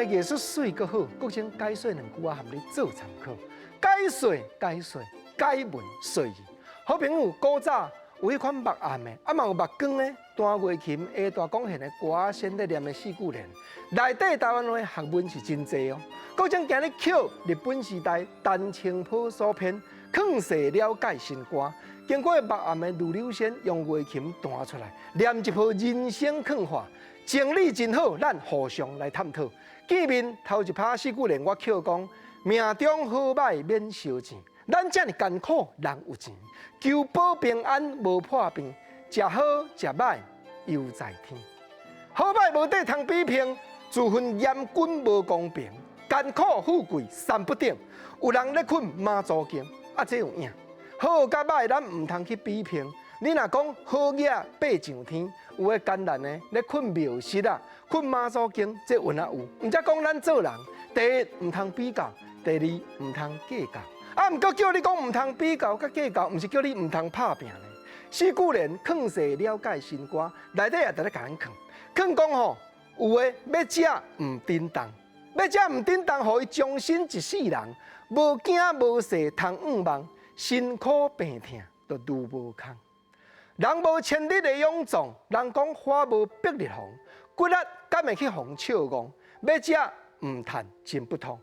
話藝術媠閣好，國珍解說兩句仔含你做參考。解說解說解文說字。好朋友，古早有彼款目暗的，啊嘛有目光的，彈月琴、下大管弦的歌仔先咧念的四句聯，內底台灣話學問是真濟哦。國珍今日抾日本時代陳澄波所編《曠世了解新歌》，經過目暗的呂柳仙用月琴彈出來，念一鋪人生勸話，情理真好，咱互相來探討。見面頭一拍四句聯，我抾講命中好䆀免燒錢，咱遮爾艱苦人有錢，求保平安無破病，食好食䆀悠在天。好䆀無底通比拼，自分嚴謹無公平，艱苦富貴三不等，有人咧睏媽祖經，啊這有影。好佮䆀咱毋通去比拼。你若講好額爬上天，有的艱難的咧睏廟室啊，睏媽祖經，這有哪有？毋才講咱做人，第一毋通比較，第二毋通計較。啊，毋過叫你講毋通比較佮計較，毋是叫你毋通拍拚呢。四句聯曠世了解新歌，內底也佇咧共咱勸，勸講吼，有的欲食毋振動，欲食毋振動，予伊終身一世人，無驚無勢通向望，辛苦病痛都愈無空。人無千日的勇壯，人講花無百日紅，骨力敢會去予人笑戇？欲食毋趁真不通。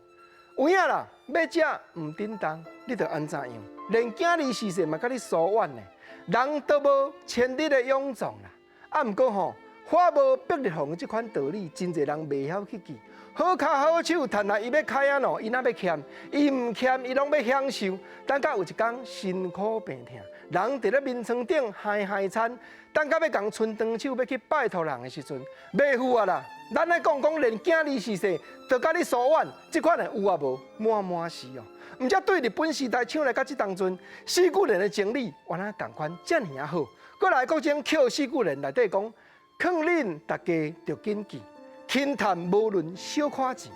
有影啦，欲食毋振動，你著按怎樣？連囝兒時勢嘛，佮你疏遠呢。人都無千日的勇壯啦。啊，毋過吼，花無百日紅這款道理，真濟人袂曉去記。好跤好手，趁來伊欲開按怎，伊若欲俭，伊毋俭，伊攏欲享受。等到有一工辛苦病痛，人佇咧眠床頂嗨嗨餐，等到欲共伸長手欲去拜託人的時陣，袂赴啊啦！咱來講講，連囝兒時勢都佮你疏遠，這款的有啊無？滿滿是哦。毋才對日本時代唱來到這當陣，四句聯的情理原來仝款遮爾仔好。閣來國珍抾四句聯內底講，勸恁大家著緊記，輕趁無論小可錢，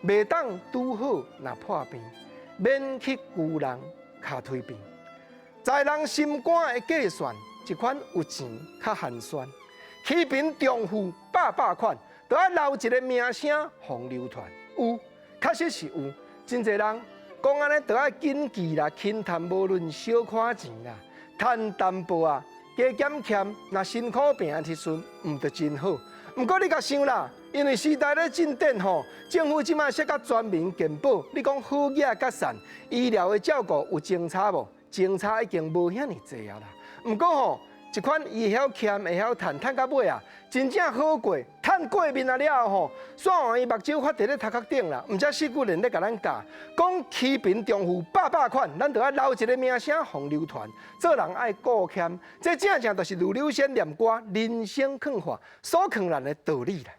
袂當拄好若破病，免去求人跤腿邊。在人心肝的計算，這款有錢較寒酸，欺貧重富百百款，都愛留一個名聲予流傳。有，確實是有，真濟人講按呢，著愛謹記啦，輕趁無論小可錢啦，趁淡薄仔，加減儉，若辛苦病的時陣，毋著真好。毋過你共想啦，因為時代咧進展吼，政府這馬設甲全民健保，你講好額佮善，醫療的照顧有相差無？相差已經無遐爾濟啊啦。毋過吼，這款伊會曉儉，會曉趁，趁到尾啊，真正好過，趁過面啊了後吼，煞換伊目睭發佇咧頭殼頂啦。毋才四句聯咧共咱教，講欺貧重富百百款，咱著愛留一個名聲予流傳。做人愛顧儉，這正正就是呂柳仙念歌人生勸話所勸人的道理啦。